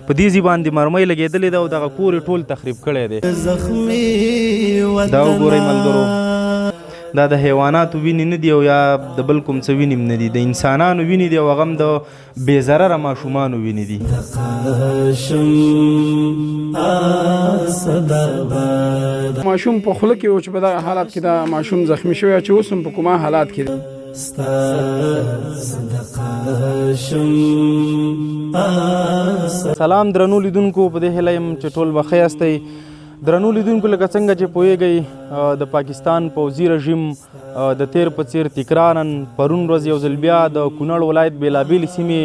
په دې ځای باندې مرمۍ لګېدلې ده او دغه کور یې ټول تخریب کړی دی. دا وګورئ ملګرو، دا د حیواناتو وینې نه دي او یا د بل کوم څه وینې هم نه دي، د انسانانو وینې دي او هغه هم د بې ضرره ماشومانو وینې دي. ماشوم په خوله کې و چې په دغه حالت کې دا ماشوم زخمی شوی چې اوس هم په کومه حالت کې دی. سلام درنو لیدونکو، په دې هیله یم چې ټول به ښه یاستئ. درنو لیدونکو، لکه څنګه چې پوهیږئ د پاکستان پوځي رژیم د تیر په څیر تکرارا پرون ورځ یو ځل بیا د کونړ ولایت بېلابېلې سیمې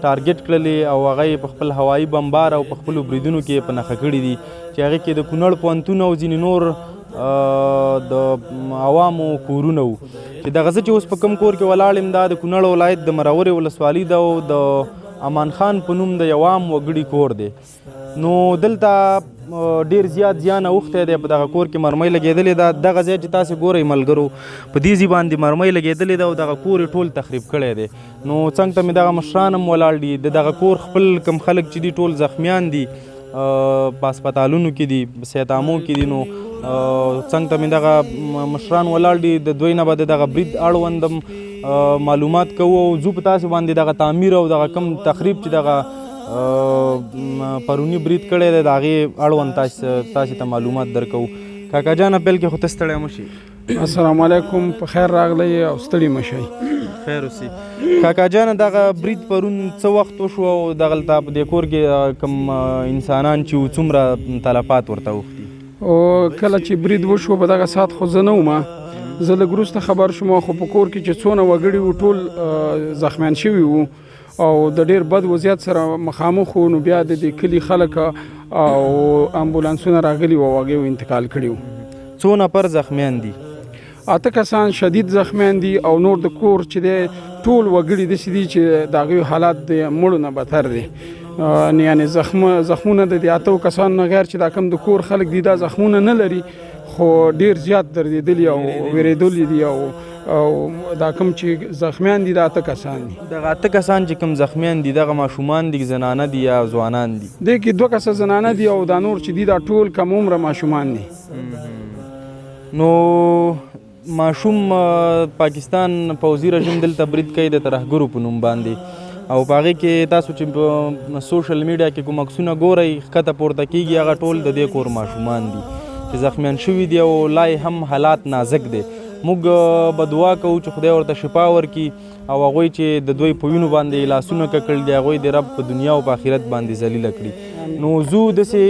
ټارګټ کړلې او هغه یې په خپل هوایي بمبار او په خپلو بریدونو کې په نښه کړي دي، چې هغې کې د کونړ پوهنتون او ځینې نور د عوامو کورونه وو. چې دغه زه چې اوس په کوم کور کې ولاړ یم، دا د کونړ ولایت د مرورې ولسوالي ده او د امان خان په نوم د یو عام وګړي کور دی. نو دلته ډیر زیات زیان اوښتی دی، په دغه کور کې مرمۍ لګېدلې ده. دغه ځای چې تاسې ګورئ ملګرو، په دې ځای باندې مرمۍ لګېدلې ده او دغه کور یې ټول تخریب کړی دی. نو څنګ ته مې دغه مشران هم ولاړ دي، د دغه کور خپل کم خلک چې دي ټول زخمیان دي، په هسپتالونو کې دي، صحت عامو کې دي. نو څنګ ته مې دغه مشران ولاړ دي، د دوی نه به د دغه برید اړوند معلومات کوو او ځو په تاسې باندې دغه تعمیر او دغه کم تخریب چې دغه پرونی برید کړی دی، د هغې اړوند تاسې ته معلومات درکوو. کاکا جانه، پیل کې خو ته ستړی مه شي. السلام علیکم، په خیر راغلی او ستړي مه شئ. خیر اوسې کاکا جانه. دغه برید پرون څه وخت وشو او دغلته په دې کور کې کوم انسانان چې وو، څومره تلفات ورته اوښتي؟ او کله چې برید وشو په دغه ساعت خو زه نه وم، زه لږ وروسته خبر شوم، خو په کور کې چې څونه وګړي وو ټول زخمیان شوي وو او د ډیر بد وضعیت سره مخامخ وو. نو بیا د دې کلي خلک او امبولانسونه راغلي وو او هغې انتقال کړي وو. څو نفر زخمیان دي؟ 8 کسان شدید زخمیان دي او نور د کور چې دی ټول وګړي داسې دي چې د هغوی حالات د مړو نه بدتر دی. یعنې زخمونه د دې 8 کسانو نه غیر چې دا کوم د کور خلک دي دا زخمونه نه لري، خو ډیر زیات دردېدلي او ویرېدلي دي او دا کوم چې زخمیان دي دا 8 کسان دي. دغه 8 کسان چې کوم زخمیان دي، دغه ماشومان دي، زنانه دي یا ځوانان دي؟ دې کې 2 کسه زنانه دي او دا نور چې دي دا ټول کم عمره ماشومان دي. نو ماشوم، پاکستان پوځي رژیم دلته برید کوي د ترهګرو په نوم باندې او په هغې کې تاسو چې په سوشل میډیا کې کوم عکسونه ګورئ ښکته پورته کېږي، هغه ټول د دې کور ماشومان دي چې زخمیان شوي دي او لا یې هم حالات نازک دی. موږ به دعا کوو چې خدای ورته شفا ورکړي او هغوی چې د دوی په وینو باندې لاسونه ککړ دي هغوی د رب په دنیا او په آخرت باندې ذلیله کړي. نو ځو داسې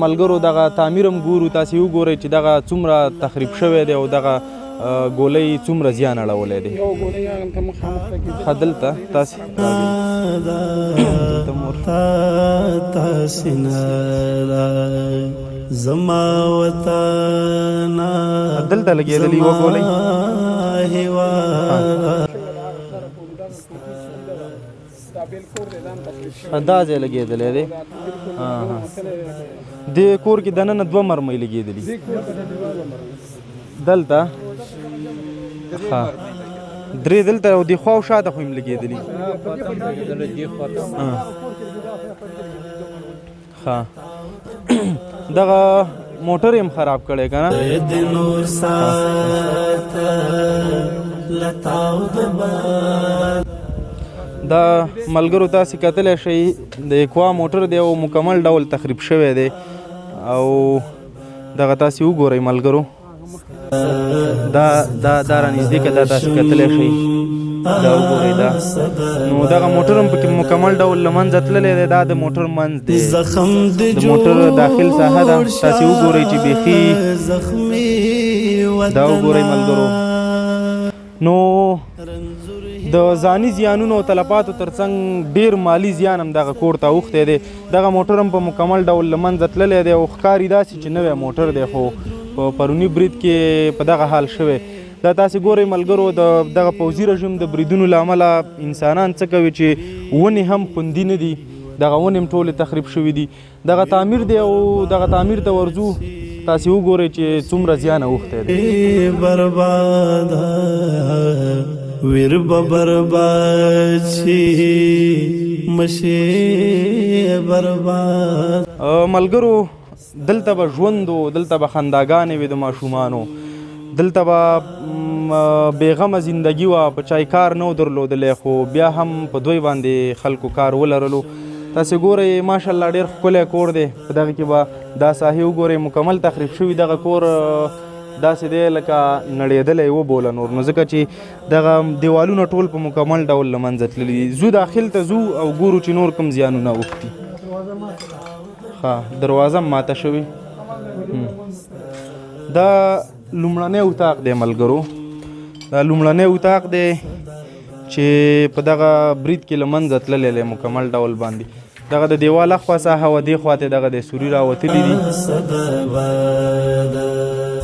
ملګرو دغه تعمیر هم ګورو، تاسې وګورئ چې دغه څومره تخریب شوی دی او دغه ګولۍ څومره زیان اړولی دی. یو ګولۍ هغلته مخامخ لګېدلې. ښه، دلته تاسې دلته مور زما وطن دلته لګېدلې یوه ګولۍ. دا ځای لګېدلی دی. دې کور کې دننه 2 مرمۍ لګېدلي دلته. ښه، 3 دلته او دې خوا او شاته خو هم لګېدلي. ښه، دغه موټر یې هم خراب کړی که نه؟ دا ملګرو تاسې کتلی شئ د اکوا موټر دی او مکمل ډول تخریب شوی دی او دغه تاسې وګورئ ملګرو، دا دا دا را نږدې که دا تاسې کتلی شئ، دا وګورئ. دا نو دغه موټر هم پکې مکمل ډول له منځه تللی دی. دا د موټر منځ دی، د موټر داخل ساحه ده، تاسې وګورئ چې بیخي. دا وګورئ ملګرو. نو د ځاني زیانونو او تلفاتو ترڅنګ ډیر مالي زیان هم دغه کور ته اوښتی دی. دغه موټر هم په مکمل ډول له منځه تللی دی او ښکاري داسې چې نوی موټر دی، خو په پروني برید کې په دغه حال شوی. دا تاسې ګورئ ملګرو، د دغه پوځي رژیم د بریدونو له امله انسانان څه کوي چې ونې هم خوندي نه دي، دغه ونې هم ټولې تخریب شوې دي. دغه تعمیر دی او دغه تعمیر ته ورځو، تاسې وګورئ چې څومره زیان اوښتی دی. برباد. ویر به برباد شي، مشي برباد. ملګرو، دلته به ژوند و، دلته به خنداګانې وې د ماشومانو، دلته به بېغمه زندګي وه، په چا یې کار نه و درلودلی، خو بیا هم په دوی باندې خلکو کار ولرلو. تاسې ګورئ، ماشاءالله ډېر ښکلی کور دی. په دغه کې به دا ساحې وګورئ، مکمل تخریب شوي. دغه کور داسې دی لکه نړېدلی وبوله نور نو، ځکه چې دغه دیوالونه ټول په مکمل ډول له منځه تللي دي. ځو داخل ته ځو او ګورو چې نور کوم زیانونه اوښتي. ښه، دروازه هم ماته شوې. دا لومړنی اتاق دی ملګرو، دا لومړنی اتاق دی چې په دغه برید کې له منځه تللی دی مکمل ډول باندې. دغه د دیوال اخوا ساحه وه، دې خوا ته دغه د سوري راوتلي دي.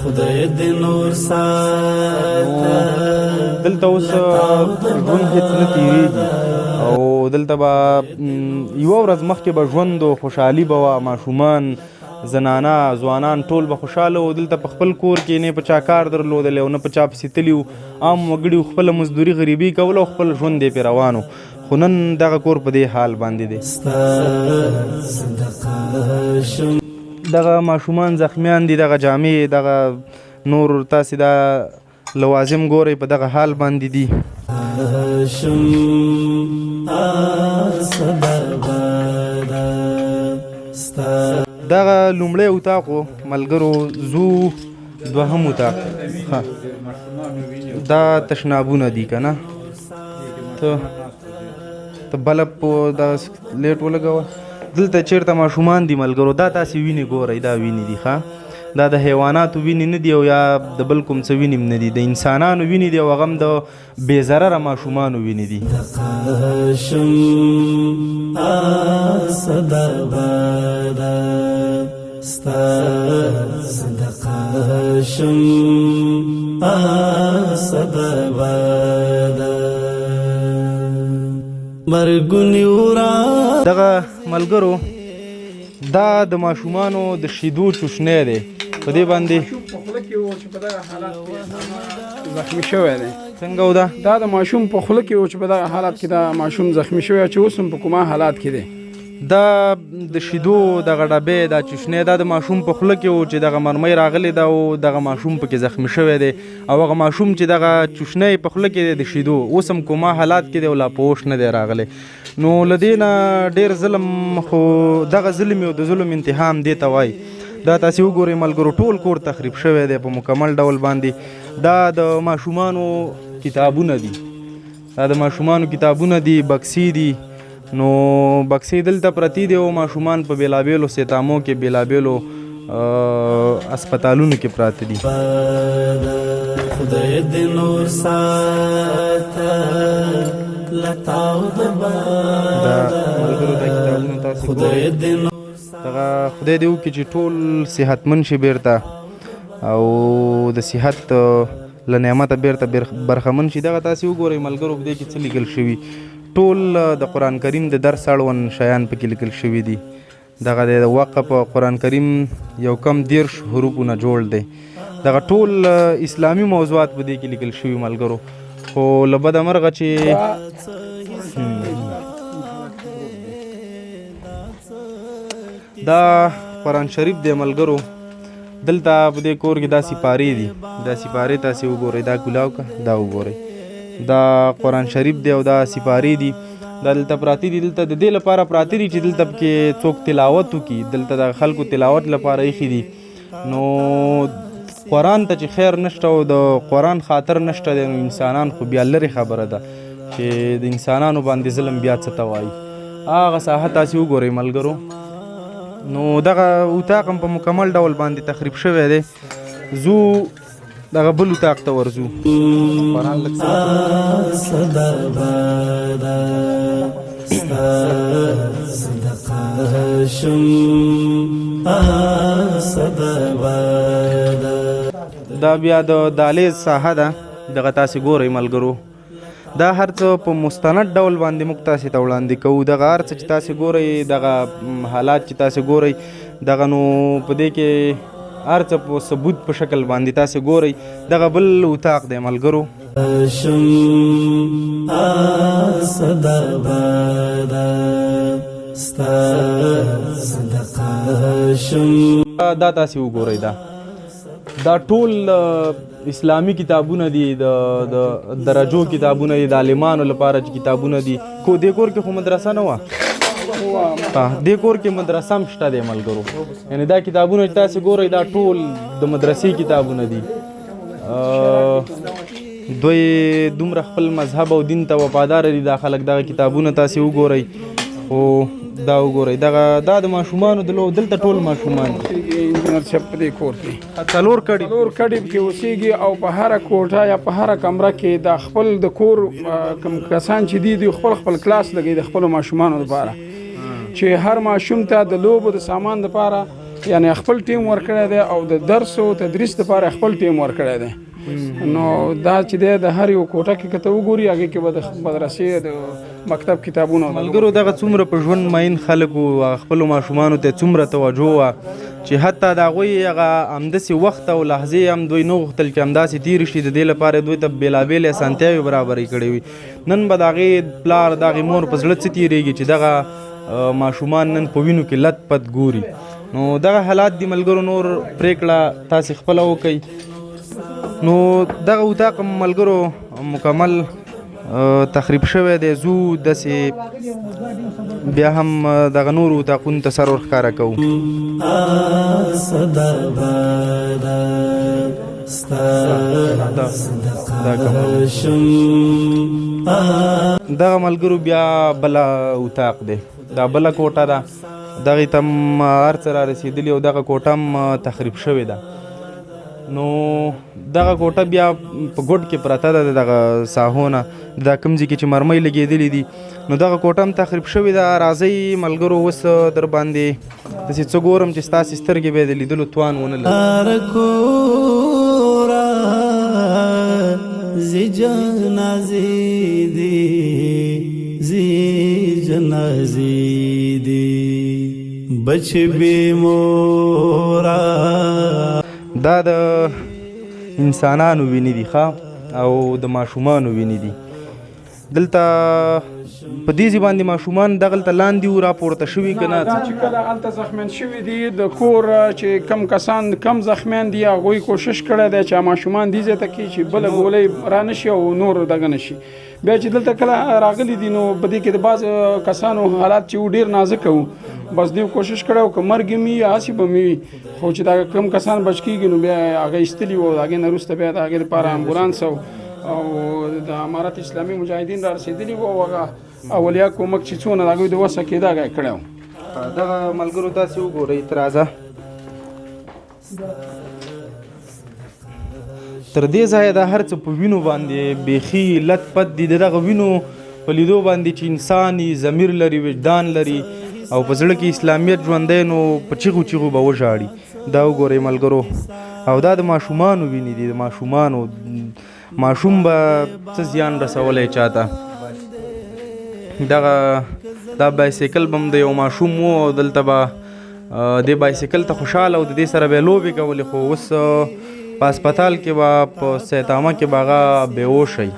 خدای دې نور ساته. دلته اوس ژوند هېڅ نه تېرېږي، او دلته به یوه ورځ مخکې به ژوند و، خوشحالي به وه، ماشومان، زنانه، ځوانان ټول به خوشحاله وو. دلته په خپل کور کې نه په چا کار درلودلی او نه په چا پسې تللي وو. عام وګړي خپله مزدوري غریبي کوله او خپل ژوند یې پرې روان و، خو نن دغه کور په دې حال باندې دی. دغه ماشومان زخمیان دي، دغه جامې، دغه نور تاسې دا لوازم ګورئ، په دغه حال باندې دي. دغه لومړی اتاق و ملګرو، ځو دوهم اتاق. ښه، دا تشنابونه دي که نه؟ ته بلب په دا لیټ ولګوه. دلته چېرته ماشومان دي ملګرو، دا تاسې وینې ګورئ، دا وینې دي. ښه، دا د حیواناتو وینې نه دي او یا د بل کوم څه وینې هم نه دي، د انسانانو وینې دي، او هغه هم د بې ضرره ماشومانو وینې دي. دغه ملګرو، دا د ماشومانو د شیدو چوشنی دی، په دې باندې په خوله کې و چې په دغه حالت کې زخمی شوی دی. څنګه و دا؟ دا د ماشوم په خوله کې و چې په دغه حالت کې دا ماشوم زخمی شوی، چې اوس هم په کومه حالت کې دی. دا د شیدو دغه ډبې، دا چوشنی، دا د ماشوم په خوله کې و چې دغه مرمۍ راغلې ده او دغه ماشوم پکې زخمی شوی دی، او هغه ماشوم چې دغه چوشنی په خوله کې دی د شیدو، اوس هم کومه حالات کې دی او لا په هوښ نه دی راغلی. نو له دې نه ډېر ظلم، خو دغه ظلم یو د ظلم انتها هم دې ته وایي. دا تاسې وګورئ ملګرو، ټول کور تخریب شوی دی په مکمل ډول باندې. دا د ماشومانو کتابونه دي، دا د ماشومانو کتابونه دي، بکسې دي. نو بکسې دلته پرتې دي او ماشومان په بېلابېلو سیتامو کې، بېلابېلو هسپتالونو کې پراته دي. خدای دې نور ساته لتاو د دا ملګرو، دا کتابونه تاسې خدای ګورئ. دې نور دغه خدای دې وکړي چې ټول صحتمند شي بیرته او د صحت له نعمته بیرته برخمن شي. دغه تاسې وګورئ ملګرو، په دې کې څه لیکل شوي؟ ټول د قرآن کریم د درس اړوند شیان پکې لیکل شوي دي. دغه د وقف قرآن کریم یو کم 30 حروفونه جوړ دی. دغه ټول اسلامي موضوعات په دې کې لیکل شوي ملګرو، خو له بده مرغه چې دا قرآن شریف دی ملګرو. دلته په دې کور کې دا سپارې دي، دا سپارې تاسې وګورئ، دا کلاو که دا وګورئ، دا قرآن شریف دی او دا سپارې دي، دا دلته پراته دي. دلته د دې لپاره پراته دي چې دلته پکې څوک تلاوت وکړي، دلته د خلکو تلاوت لپاره ایښي دي. نو قرآن ته چې خیر نشته او د قرآن خاطر نشته دی، نو انسانان خو بیا لرې خبره ده چې د انسانانو باندې ظلم بیا څه ته وایي. هغه ساحه تاسې وګورئ ملګرو، نو دغه اتاق هم په مکمل ډول باندې تخریب شوی دی. ځو دغه بل اتاق ته ورځو. قرآن لږ څه صدر ستا صدقه شم صدر. دا بیا د دالیز ساحه ده. دغه تاسې ګورئ ملګرو، دا هر څه په مستند ډول باندې موږ تاسې ته وړاندې کوو. دغه هر څه چې تاسې ګورئ، دغه حالات چې تاسې ګورئ، دغه نو په دې کې هر څه په ثبوت په شکل باندې تاسو ګورئ. دغه بل اتاق دی ملګرو. شم صدر ستا صدقه شم. دا تاسو وګورئ، دا ټول اسلامی کتابونه دي، د د درجو کتابونه دي، د عالمانو لپاره چې کتابونه دي. کو دې کور کې خو مدرسه نه وه؟ دې کور کې مدرسه هم شته دی ملګرو. یعنی دا کتابونه چې تاسو ګورئ دا ټول د مدرسې کتابونه دي. دوی دومره خپل مذهب او دین ته وفادار دي دا خلک. دغه کتابونه تاسو وګورئ، خو دا وګورئ دغه دا د ماشومانو د لو، دلته ټول ماشومان دي. انجینر صاحب په دې کور کې څلور کړي، څلور کډې کې اوسېږي او په هره کوټه یا په هره کمره کې د خپل د کور کم کسان چې دي، دوی خپل خپل کلاس لګوي د خپلو ماشومانو لپاره، چې هر ماشوم ته د لوبو د سامان لپاره یعنی خپل ټیم ورکړی دی او د درس او تدریس لپاره خپل ټیم ورکړی دی. نو دا چې دی د هر یو کوټه کې که ته وګوري هغې کې به د مدرسې د مکتب کتابونه. ملګرو دغه څومره په ژوند مین خلک وو، هغه خپلو ماشومانو ته څومره توجه وه چې حتی د هغوی هغه همداسې وخت او لحظې هم دوی نه غوښتل چې همداسې تېرې شي. د دې لپاره دوی ته بېلابېلې اسانتیاوې برابرې کړې وي. نن به د هغې پلار د هغې مور په زړه څه تېرېږي چې دغه ماشومان نن په وینو کې لت پت ګوري. نو دغه حالات دي ملګرو، نور پرېکړه تاسې خپله وکئ. نو دغه اتاق ملګرو مکمل تخریب شوی دی. ځو داسې بیا هم دغه نورو اتاقونو ته سر ورښکاره کوو. صدر ستا دا کمره. شم. دغه ملګرو بیا بله اتاق دی، دا بله کوټه ده. دغې ته هم هر څه را رسېدلي او دغه کوټه هم تخریب شوې ده. نو دغه کوټه بیا په ګوټ کې پرته ده، د دغه ساحو نه دا کوم ځای کې چې مرمۍ لګېدلې دي، نو دغه کوټه هم تخریب شوې ده. راځئ ملګرو، اوس در باندې داسې څه ګورم چې ستاسې سترګې به یې د لیدلو توان ونه لري. کورا زی جنازې دي، زی جنازې دي، بچ بے مورا. دا د انسانانو وینې دي ښه، او د ماشومانو وینې دي. دلته په دې ځای باندې ماشومان دغلته لاندې وو راپورته شوي که نه؟ دا چې کله هلته زخمیان شوي دي، د کور چې کم کسان کم زخمیان دي، هغوی کوشش کړی دی چې ماشومان دې ځای ته کړي چې بله ګولۍ را نه شي او نور دغه نه شي. بیا چې دلته کله راغلي دي، نو په دې کې د بعض کسانو حالات چې وو ډېر نازک وو. بس دوی کوشش کړی و که مرګ مې یا هسې به مې وي، خو چې دا کم کسان بچ کېږي نو بیا هغه ایستلي وو. د هغې نه وروسته بیا د هغې لپاره امبولانس او د امارت اسلامي مجاهدین را رسېدلي وو او هغه اولیا کومک چې څونه د هغوی د وسه کېده هغه یې کړی و. دغه ملګرو تاسې وګورئ، ته راځه تر دې ځایه دا هر څه په وینو باندې بیخي لت پت دي. د دغه وینو په لیدو باندې چې انسان یې ضمیر لري، وجدان لري او په زړه کې اسلامیت ژوندی، نو په چیغو چیغو به وژاړي. دا وګورئ ملګرو، او دا د ماشومانو وینې دي. د ماشومانو ماشوم به څه زیان رسولی چاته؟ دغه دا بایسیکل به هم د یو ماشوم و او دلته به دې بایسیکل ته خوشحاله او د دې سره به یې لوبې کولې، خو اوس په هسپتال کې به په سیتامه کې به هغه بېهوشه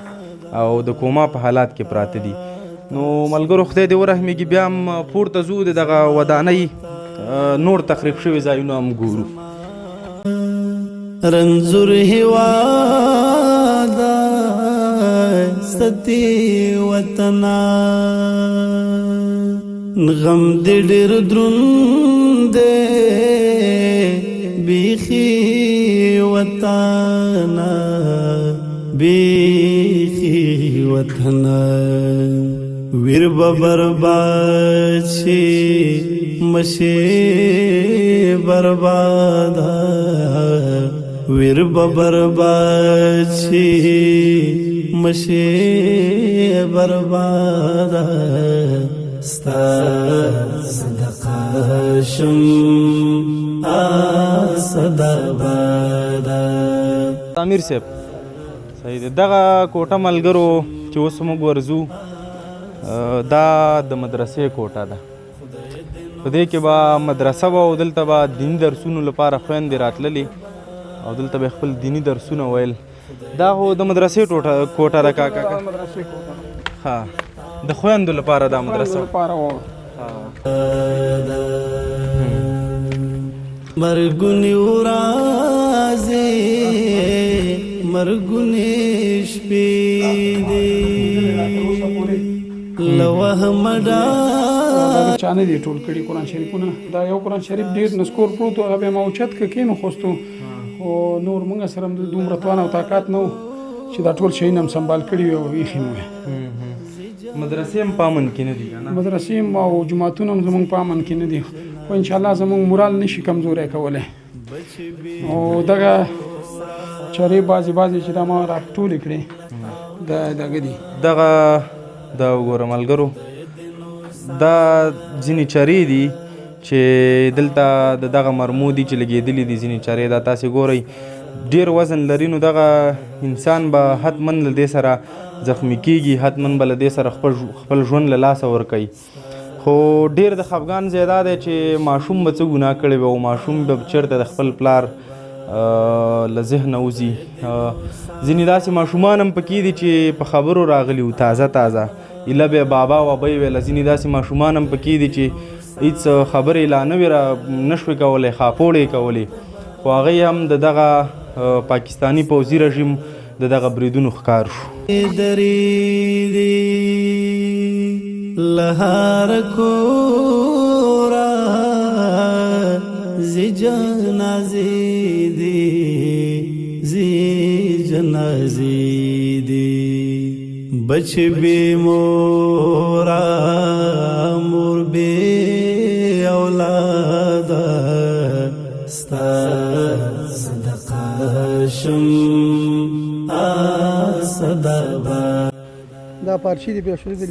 او د کوما په حالات کې پراته دي. نو ملګرو خدای دې ورحمېږي. بیا هم پورته ځو، د دغه ودانۍ نور تخریب شوي ځایونه هم ګورو. رنځور هیواد ستی وطنا، غم دې ډېر دروند دی بیخي وطنا، بیخي وطنا، ویر به برباد شي مشي برباد، ویر به برباد شي مشي برباد، ستا صدقه شم صدباد. امیر صاحب صحیح دی. دغه کوټه ملګرو چې اوس موږ ورځو، دا د مدرسې کوټه ده. په دې کې به مدرسه وه او دلته به دیني درسونو لپاره خویندې راتللې او دلته به خپل دیني درسونه ویل. دا خو د مدرسې ټوټه کوټه ده کاکا. ها، د خویندو لپاره دا مدرسه لپاره وه. مرګونی ورځې، مرګونی شپې دي لوه مډا. دا چا نه دي ټول کړي قرآن شریفونه. دا یو قرآن شریف ډېر نسکور پروت و، هغه بیا ما اوچت که کېنوخوستو، خو نور موږ سره هم دومره توان او طاقت نه و چې دا ټول شیونه هم سنبال کړي وي او ایښي مو وي. مدرسې هم په امن کې نه دي که نه؟ مدرسې هم او جوماتونه هم زموږ په امن کې نه دي، خو انشاءالله زموږ مورال نشي کمزوری کولی. او دغه چرې بعضې بعضې چې دا ما را ټولې کړې دا دغه دي. دغه دا وګوره ملګرو، دا ځینې چرې دي چې دلته د دغه مرمو دي چې لګېدلي دي. ځینې چرې دا تاسې ګورئ ډېر وزن لري، نو دغه انسان به حتما له دې سره زخمی کیږي، حتما به له دې سره خپل ژوند له لاسه ورکوي. خو ډېر د خفګان ځای دا دی چې ماشوم به څه ګناه کړې وي او ماشوم به چېرته د خپل پلار له ذهنه وځي. ځینې داسې ماشومان هم پکې دي چې په خبرو راغلي وو تازه تازه، ایله به بابا او ابۍ ویله. ځینې داسې ماشومان هم پکې دي چې هیڅ خبرې لا نه وې را نشوې کولی، خاپوړې کولې، خو هغوی هم د دغه پاکستاني پوځي رژیم د دغه بریدونو ښکار شو. درې دي لهار کورا زی جنازې دي، زی جنازې دي، بچ بې مورا مور بې اولاده، ستا صدقه شم صدقه. دا پارچې دی بیا شولې دي.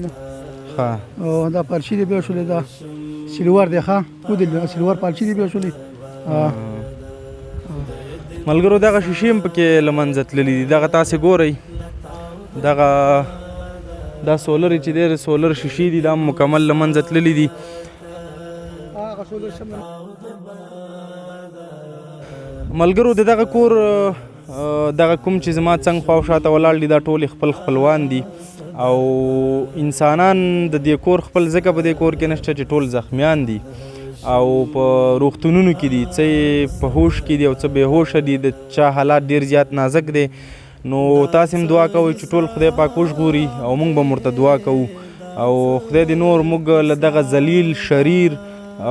ښه. او دا پارچې دی بیا شولې، دا سلور دی. ښه ودل سلور پارچې دی بیا شولې. ملګرو دغه شیشې هم پکې له منځه تللي دي. دغه تاسې ګورئ دغه دا سولر چې دی، سولر شیشې دي، دا هم مکمل له منځه تللي دي. هغه سولر شم. ملګرو د دغه کور دغه کوم چې زما څنګ خوا او شاته ولاړ دي، دا ټول خپل خپلوان دي او انسانان د دې کور خپل ځکه په دې کور کې نشته چې ټول زخمیان دي او په روغتونونو کې دي. څه یې په هوش کې دي او څه بې هوشه دي. د چا حالات ډېر زیات نازک دی، نو تاسې هم دعا کوئ چې ټول خدای پاک وژغوري او موږ به هم ورته دعا کوو او خدای دې نور موږ له دغه ذلیل شریر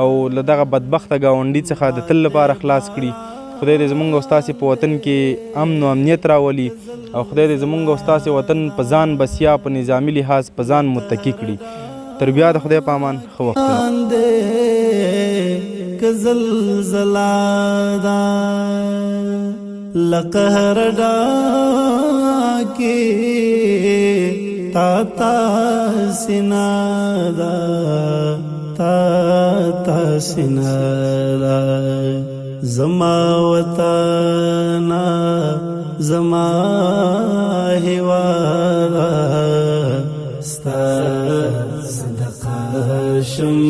او له دغه بدبخته ګاونډي څخه د تل لپاره خلاص کړي. خدای دې زمونږ او ستاسې په وطن کې امن او امنیت راولي او خدای دې زمونږ او ستاسې وطن په ځان بسیا په نظامي لحاظ په ځان متکي کړي. تر بیا د خدای په امان، ښه وخت. که زلزله ده لقهر ډاکې تا تا سینا ده، تا تا سینا ده، زما وطن زما هیواد، ستا صدقه شم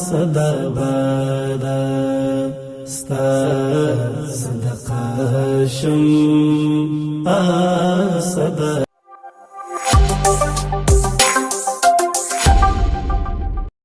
صدباد، ستا صدقه شم صدقه.